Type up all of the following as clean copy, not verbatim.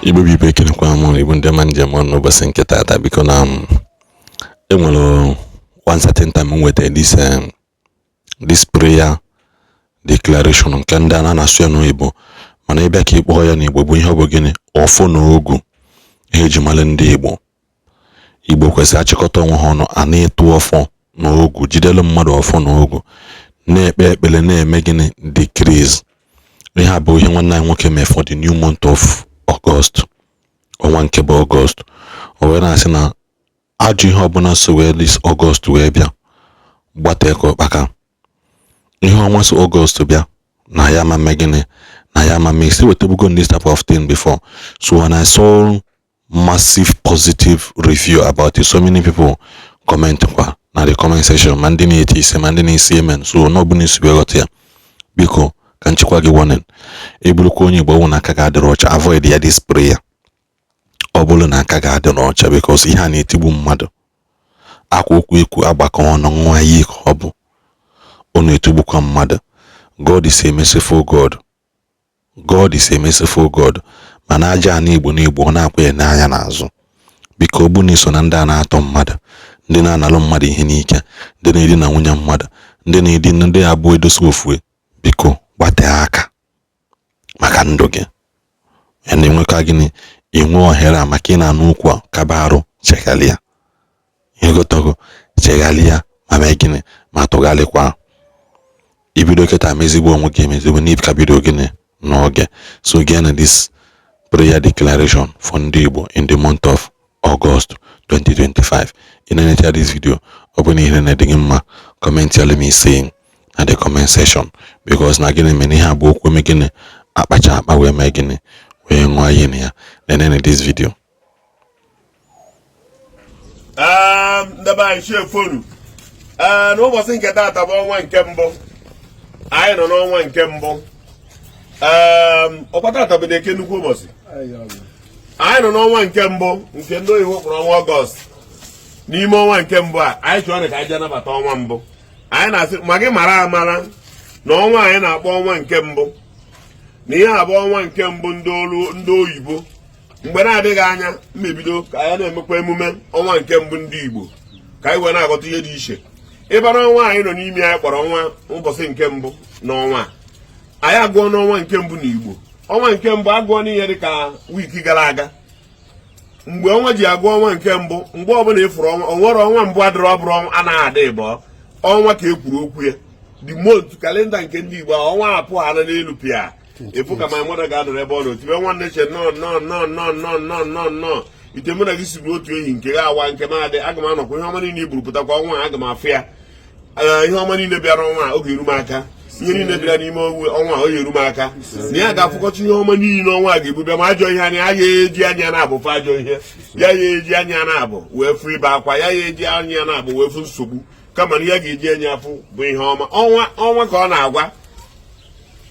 Igbo bụ Igbo, ekenekwa m Igbo ndị ọma njem ọnụ n'ụbọchị nke taata. Biko, na enwere one certain time m nwetara this prayer declaration nke ndị a na-asụ ya n'oyibo, mana ịbịa ka ịkpọọ ya n'Igbo bụ ihe ọ bụ gịnị? Ọfọ na ogu, ihe eji mara ndị Igbo. Igbo kwesịrị achịkọta onwe ha ọnụ, a na-ịtụ ọfọ na ogu, jidelu mmadụ ọfọ na ogu, na-ekpe ekpere, na-eme gịnị? Decrees. Ihe a bụ ihe nwanne anyị nwoke mee for the new month of August, ọnwa nke bụ August. O wee na-asị na ajọ ihe ọbụla so wee this August wee bịa gbata ka ụkpaka, ihe ọnwa so August bịa na ya ma mee gịnị, na ya ma mee si wetabugo this type of thing before. So when I saw massive positive review about it, so many people comment kwa na the comment section, ma ndị na-eti ise, ma ndị na-esi amen. So n'ọbụla isi wee ghọta ya, biko, ka nchekwa gị warning, eburukwa onye Igbo ọnwụ na aka ga-adịrị ọcha, avoid ya this prayer. Ọ bụrụ na aka ga-adịrị ọcha, because ihe a na-etigbu mmadụ akwa okwu ekwu agbakọ ọnụ nwa iyi ka ọ bụ, ọ na-etigbukwa mmadụ. God is a merciful God. God is a merciful God, mana aja ana Igbo n'Igbo ọ na-akwa ya n'anya n'azụ. Biko, ọ bụ na iso na ndị a na-atọ mmadụ, ndị na-analụ mmadụ ihe n'ike, ndị na-edina nwunye mmadụ, ndị na-edina ndị abụọ edosa ofue, biko, gbatee aka maka ndụ gị. Ya na-enwekwa gịnị? Inwe ohere a maka ị na-anụ okwu a, kaba arụ cheghalịa, ịghọtago? Cheghalịa ma mee gịnị? Ma tụgharịkwa ibido kịta mezigbo onwe gị, emezigbo na ka bido gịnị n'oge. So gee na this prayer declaration for ndị Igbo in the month of August 2025. Ị na-enecha this video, ọ bụ na ihe na-adị gị mma, comment ya, let me see na the comment section, because na gịnị mere ihe a bụ okwu eme gịnị akpacha akpa wee mee gịnị wee ṅụọ iyi na ya. Nenene this video. Ndị be anyị, chefonu, ee, n'ụbọchị nke taata bụ ọnwa nke mbụ. Anyị nọ n'ọnwa nke mbụ. Ọkwa taata bụ na-eke, nnukwu ụbọchị. Anyị nọ n'ọnwa nke mbụ nke ndị oyibo kpọrọ ọnwa Ọgọst. N'ime ọnwa nke mbụ a, anyị chọrọ ka anyị jee nabata ọnwa mbụ. Anyị na-asị ma gị mara amara na ọnwa anyị na-akpọ ọnwa nke mbụ, na ihe a bụ ọnwa nke mbụ ndị olu ndị oyibo. Mgbe na-adịghị anya, mmebido ka anyị na-emekwa emume ọnwa nke mbụ ndị Igbo, ka anyị wee na-aghọta ihe dị iche. Ịbara ọnwa anyị nọ n'ime, anyị kpọrọ ọnwa ụbọchị nke mbụ n'ọnwa a. Anyị agụọ n'ọnwa nke mbụ n'Igbo. Ọnwa nke mbụ agụọ n'ihe dị ka week gara aga. Mgbe ọnwa ji agụ ọnwa nke mbụ, mgbe ọbụla ịfụrụ ọnwa, onwere ọnwa mbụ adịrọ, ọ bụrụ anaghị adị ịbọ ọnwa ka e kwuru okwu ya. The month calendar nke ndị Igbo, ọnwa apụ ana n'elu pịa ịfụ ka my mother ga-adọrọ ebe ọ nọ tibe nwanne che nọ nọ nọ nọ nọ nọ nọ nọ ite mụ na gị siri otu ehi nke ga awa nke m adị. Aga m anọkwa ihe ọma niile i buru pụtakwa ọnwa a, aga m afụ ya. Ee, ihe ọma niile bịara ọnwa a, oge eru m aka. Ihe niile bịara n'ime ọnwa a, oge eru m aka na ya ga-afụkọcha ihe ọma niile ọnwa a ga-ebu bịa. Ma ajọ ihe anya ya eji anya na-abụ fụ ajọ ihe ya, ya eji anya na-abụ wee fụ ibe akwa ya, ya eji anya na-abụ wee fụ nsogbu, kama na ya ga-eji anya afụ bụ ihe ọma. Ọnwa ọnwa ka ọ na-agwa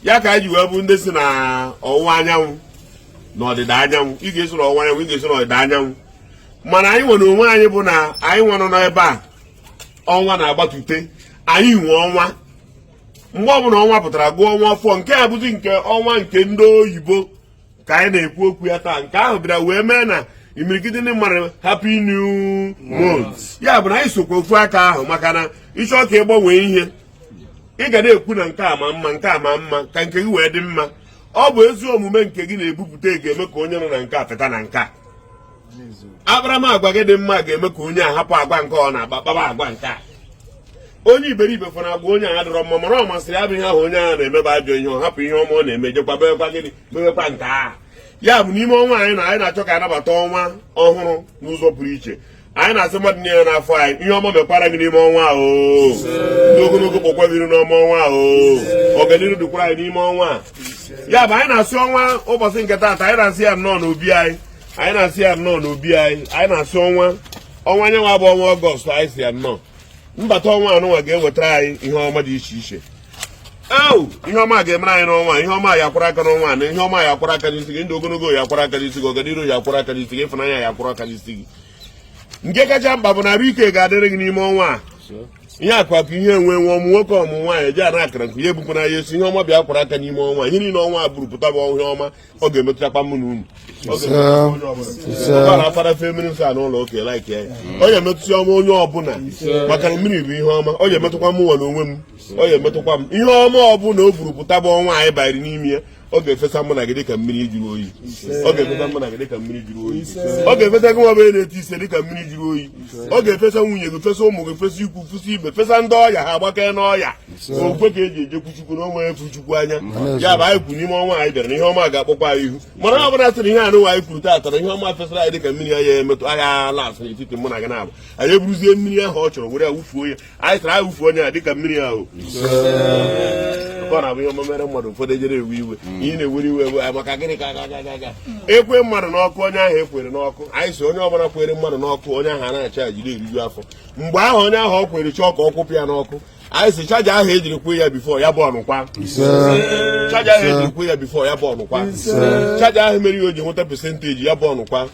ya ka anyị ji wee bụ ndị si na ọwụwa anyanwụ na ọdịda anyanwụ. Ị ga-eso n'ọwụwa anyanwụ, ị ga-eso n'ọdịda anyanwụ, mana anyị nwere onwe anyị bụ na anyị nwa nọ n'ebe a ọnwa na-agbatute. Anyị nwe ọnwa. Mgbe ọbụla ọnwa pụtara, gụọ ọnwa afọ nke a bụzi nke ọnwa nke ndị oyibo ka anyị na-ekwu okwu ya taa. Nke ahụ bịara wee mee na imirikiti ndị mmadụ, "Happy new month." Ya bụ na anyị sokwa ofu aka ahụ, maka na ịchọ ka ị gbanwee ihe, ị ga na-ekwu na nke a ma mma, nke a ma mma, ka nke gị wee dị mma. Ọ bụ ezi omume nke gị na-ebupụta ga-eme ka onye nọ na nke a feta na nke a. Akparamagwa gị dị mma ga-eme ka onye a hapụ agwa nke ọ na-akpa, kpaba agwa nke a. Onye iberibe fọrọ agwa onye a dọrọ mma, mana ọ masịrị ya bụ ihe ahụ onye ahụ na-emebe ajọ ihe, ọ hapụ ihe ọma ọ na-eme, jekwa bebekwa gịnị? Bebekwa nke a. Ya bụ, n'ime ọnwa anyị na anyị na-achọ ka anabata ọnwa ọhụrụ n'ụzọ pụrụ iche, anyị na-asị mmadụ niile n'afọ anyị, ihe ọma mekwara gị n'ime ọnwa a. Oo, ndị ogologo kpọkwa gị n'ọma ọnwa a. Oo, ọganihu dịkwara anyị n'ime ọnwa a. Ya bụ, anyị na-asị ọnwa ụbọchị nke taata, anyị na-asị ya nnọọ n'obi anyị. Anyị na-asị ya nnọọ n'obi anyị. Anyị na-asị ọnwa ọnwa anyanwụ bụ ọnwa Ọgọst, anyị si ya nnọọ. Mbata ọnwa anụnwa ga-ewetara anyị ihe ọma dị iche iche. Eo, ihe ọma ga-emere anyị n'ọnwa a, ihe ọma ya akwara aka n'ọnwa a, na ihe ọma ya akwara aka n'isi gị, ndụ ogologo ya akwara aka n'isi gị, ọganihu ya akwara aka n'isi gị, ịfụnanya ya akwara aka n'isi gị. Nke kacha mkpa bụ na arụ ike ga-adịrị gị n'ime ọnwa a. Ihe akụ akụ, ihe enwe enwe, ọmụ nwoke, ọmụ nwaanyị, eje ana akara nkụ ya ebukwana ya esi. Ihe ọma bịa kwara aka n'ime ọnwa. Ihe niile ọnwa a buru pụta bụ ihe ọma. Ọ ga-emetụtakwa mụ na unu. Ọ ga-emetụta onye ọbụla. Ọ na-afara fe mmiri nsọ a n'ụlọ oke like ya. Ọ ga-emetụta ọma onye ọbụla, maka na mmiri bụ ihe ọma. Ọ ga-emetụkwa mụ nwa n'onwe m. Ọ ga-emetụkwa m. Ihe ọma ọbụla o buru pụta bụ ọnwa anyị banyere n'ime ya. Ọ ga-efesa mụ na gị dịka mmiri jụrụ oyi. Ọ ga-efesa mụ na gị dịka mmiri jụrụ oyi. Ọ ga-efesa gị nwa bụ onye na-eti ise dịka mmiri jụrụ oyi. Ọ ga-efesa nwunye gị, fesa ụmụ gị, fesa ikwu, fesa ibe, fesa ndị ọya ha agbakee n'ọya. Okwukwe ka eji ejekwu Chukwu na onwe efu Chukwu anya. Ya bụ, anyị kwuru n'ime ọnwa anyị bịara na ihe ọma ga-akpọkwa anyị ihu. Mana ọ bụla sịrị ihe anụwa anyị kwuru taata na ihe ọma fesara anyị dịka mmiri, anya emetụ anya lasị n'etiti mụ na gị na-abụ. Anyị eburuzie mmiri ahụ ọ chọrọ were ya wufuo ya. Anyị sịrị anyị wufuo onye a dịka mmiri ahụ. Ọ na-abụ ihe ọma mere mmadụ, ụfọdụ ejere ewe iwe. Ihe na-ewere iwe bụ maka gịnị? Ka ga ga ga ekwe mmadụ n'ọkụ, onye ahụ ekwere n'ọkụ. Anyị sị onye ọbụla kwere mmadụ n'ọkụ, onye ahụ anaghị acha jiri eriju afọ. Mgbe ahụ onye ahụ ọ kwere chọọ ka ọ kwụpụ ya n'ọkụ, anyị sị charger ahụ ejiri kwe ya before ya bụ ọnụkwa. Charger ahụ ejiri kwe ya before ya bụ ọnụkwa. Charger ahụ mere ihe o ji nweta percentage ya bụ ọnụkwa.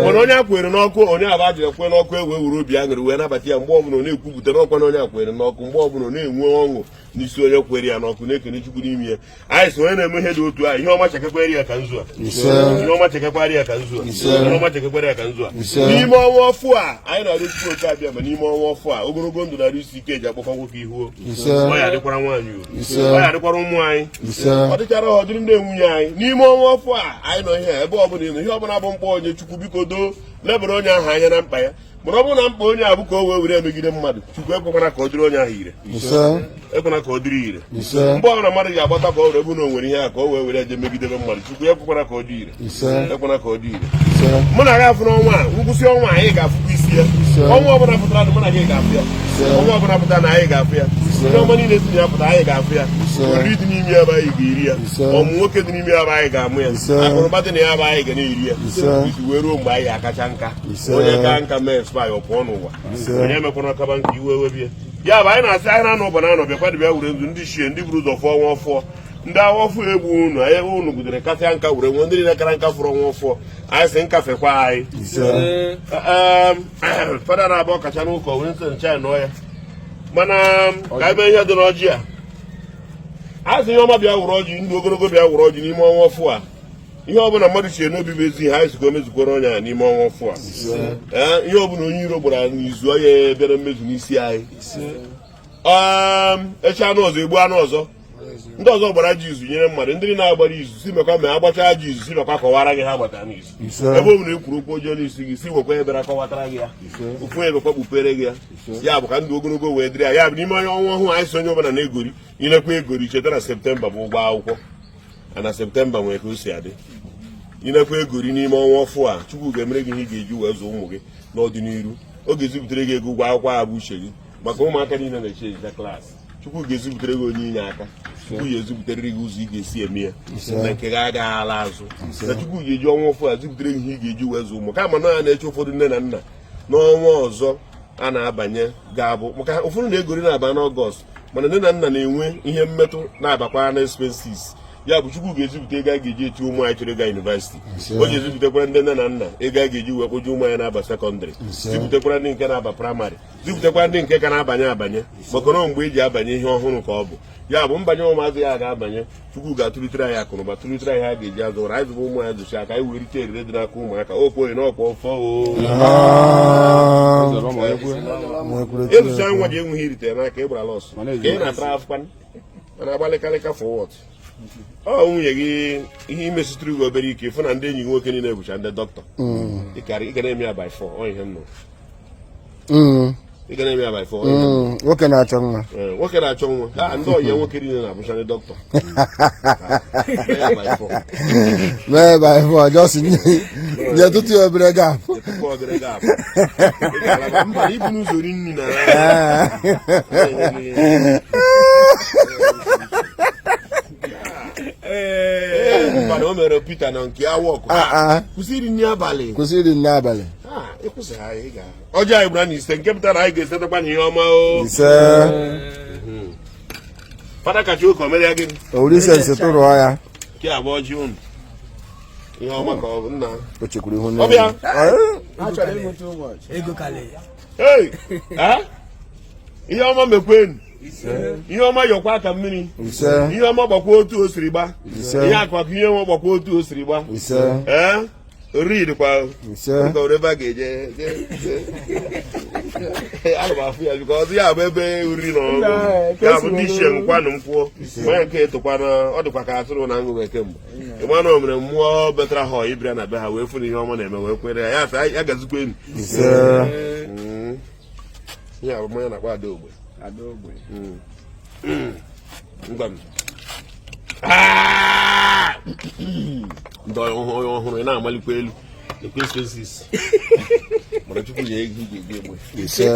Mana onye a kwere n'ọkụ, onye abụ ajiri kwe n'ọkụ, e wee were obi aṅụrị wee nabata ya. Mgbe ọbụla ọ na-ekwupụta n'ọkwa na onye a kwere n'ọkụ, mgbe ọbụla ọ na-enwe ọṅụ n'isi onye kwere ya n'ọkụ, na-ekene Chukwu n'ime ya. Anyị sị onye na-eme ihe dị otu a, ihe ọma chekekwere ya ka nzu a. Ihe ọma chekekwara ya ka nzu a. Ihe ọma chekekwara ya ka nzu a. N'ime ọnwa ọfụ a anyị na-arịọ Chukwu oke abịa ma n'ime ọnwa ọfụ a, ogologo ndụ na-arụ isi ike eji akpọkwa nwoke ihuo. Ọ ya adịkwara nwaanyị o, ọ ya adịkwara ụmụ anyị, ọ dịchara ha, ọ dịrị ndị nwunye anyị. N'ime ọnwa ọfụ a anyị nọ, ihe ebe ọbụla ị nọ, ihe ọbụla bụ mkpa onye, Chukwu biko doo lebara onye ahụ anya na mkpa ya. Mana ọ bụrụ na mkpa onye a bụ ka o wee were emegide mmadụ, Chukwu ekwekwana ka ọ dịrị onye ahụ ire. Ekwena ka ọ dịrị ire. Mgbe ọbụla mmadụ ga-agbata ka ọ were bụ na o nwere ihe a ka o wee were eje megidebe mmadụ, Chukwu ekwekwana ka ọ dị ire. Ekwena ka ọ dị ire. Mụ na gị afụ n'ọnwa a, ngwụsị ọnwa anyị ga-afụkwa isi ya. Ọnwa ọbụla pụtara na mụ na gị ga-afụ ya. Ọnwa ọbụla pụtara na anyị ga-afụ ya. Ihe ọma niile si na ya pụta, anyị ga-afụ ya. Oriri dị n'ime ya bụ anyị ga-eri ya. Ọmụ nwoke dị n'ime ya bụ anyị ga-amụ ya. Akụnụba dị na ya bụ anyị ga na-eri ya isi wee ruo mgbe anyị ga-akacha nka. Onye ka nka mee expire, ọ pụọ n'ụwa. Onye emekwana ọkaba nke iwe webie ya bụ anyị na-asị anyị na-anọ ụbọ na-anọ bịakwa dịbịa wure nzu. Ndị shie, ndị buru ụzọ fụọ ọnwa ọfụọ, ndị agha ọfụ egbu unu, anyị unu gudere kasịa nka were nwee ndị niile kara nka fụrụ ọnwa ọfụọ. Anyị sị nkafekwa anyị. Fada na-abụ ọkacha n'ụka wee nsị ncha nọ ya. Mana ka ebe ihe dị n'ọjị a, a sị ihe ọma bịa wụrụ ọjị, ndụ ogologo bịa wụrụ ọjị n'ime ọnwa ọfụ a. Ihe ọbụla mmadụ chie n'obi bụ ezi ihe, anyị sị ka o mezukwara onye a n'ime ọnwa ọfụ a. Ee, ihe ọbụla onye iro gbara n'izu, onye bịara mmezu n'isi anyị. Echi anụ ọzọ egbu anụ ọzọ, ndị ọzọ gbara ji izu nyere mmadụ. Ndị na-agbara izu si mekwa ma agbachaa ji izu, si mekwa kọwara gị ha gbata n'izu. Ebe ọ bụla ekwuru okwu ọjọọ n'isi gị, si wekwa ebere kọwatara gị ya. Ofu onye bekwa kpupere gị ya. Ya bụ ka ndụ ogologo wee dịrị ya. Ya bụ n'ime onye ọnwa ọhụụ anyị si onye ọbụla na-egori ilekwa egori, cheta na September bụ ụgwọ akwụkwọ na September nwere ka o si adị. Ilekwa egori n'ime ọnwa ọfụ a, Chukwu ga-emere gị ihe ị ga-eji wee zụọ ụmụ gị n'ọdịnihu. Ọ ga-ezipụtere gị ego ụgwọ akwụkwọ a bụ uche gị, maka ụmụaka niile na-eche ejicha klaasị. Chukwu ga-ezipụtere gị onye inye aka. Chukwu ga-ezipụtere gị ụzọ ị ga-esi eme ya na nke gị agaghị ala azụ. Na Chukwu ga-eji ọnwa ọfụ a zipụtere gị ihe ị ga-eji wee zụ ụmụ, kama na ya na-eche ụfọdụ nne na nna n'ọnwa ọzọ a na-abanye ga-abụ maka ụfọdụ na-egori na-aba n'Ọgọst. Mana nne na nna na-enwe ihe mmetụ na-abakwa na expenses. Ya bụ, Chukwu ga-ezipụta ego a ga-eji eti ụmụ anyị chọrọ ịga university. O ji ezipụtakwara ndị nne na nna ego a ga-eji wee kpoje ụmụ anyị na-aba secondary, zipụtakwara ndị nke na-aba primary, zipụtakwa ndị nke ka na-abanye abanye, maka na mgbe eji abanye ihe ọhụrụ ka ọ bụ. Ya bụ mbanye ụmụazị ya ga-abanye, Chukwu ga-atụlitere anyị akụnụba, tụlitere anyị ha ga-eji azụ ụra. Anyị zụba ụmụ anyị zụcha ka anyị wee rite erire dị n'aka ụmụaka. Okwoye na ọkwa ọfọ o ịzụcha nwa ji enweghị iritere n'aka, ịgbara loss ka ị na-atara afụkwan mana agbalịkalịka for what? Ọ nwunye gị ihe imesitụrụ gị obere ike, ịfụ na ndị enyi gị nwoke niile bụcha ndị dọkịta. Ị ga na-eme ya by four. Ọ ihe m nụ. Ị ga na-eme ya by four. Ọ ihe m nụ. Nwoke na-achọ nwa. Ee, nwoke na-achọ nwa ha, ndị ọyị ya nwoke niile na-abụcha ndị dọkịta. Mee ya by four. Mee by four, just nye tụtụ ya obere gap. Tupu obere gap. Ị ga-alaba mba na ibu n'ụzọ ri nri na Ee, mba na o mere Peter na nke ya wọkụ. Ah, ah. Kwụsị iri nri abalị. Kwụsị iri nri abalị. Ah, ịkwụsị ha, ị ga ọjọọ. Anyị gbara na ise, nke pụtara anyị ga-esetakwa na ihe ọma o. Ise. Fada kacha ụka o mere ya gịnị? Owuru ise nsi tụrụọ ya. Nke a bụ ọjị unu, ihe ọma ka ọ bụ nna. O chekwuru ihu. Ọ bịa. n'elu. Ego karịrị. Hey! Ah? Ihe ọma mekwenu, ihe ọma yọkwa ka mmiri. Ise. Ihe ọma gbakwa otu o siri gba. Ise. Ihe akụ akụ, ihe ọma gbakwa otu o siri gba. Ise. Ee, oriri dịkwa. Ise. Dịka ebe a ga-eje ana m afụ ya, because ya bụ ebe oriri na ọṅụṅụ, ya bụ ndị ichie nkwanụ m kwuo onye nke etokwana, ọ dịkwa ka atụrụ na aṅụ kemgbe ịma na o mere mmụọ betara ha ịbịa na be ha wee fụ na ihe ọma na-eme wee kwere ya, ya sị ya gazikwa enu. Ise. Ya bụ mmanya na-akpọ Ada Ogbe. Ngwa m. Ah! Ndị ọhụrụ ọhụrụ ị na-amalikwa elu ekwe expenses, mana Chukwu nye ego ị ga-eji egbe. Ise.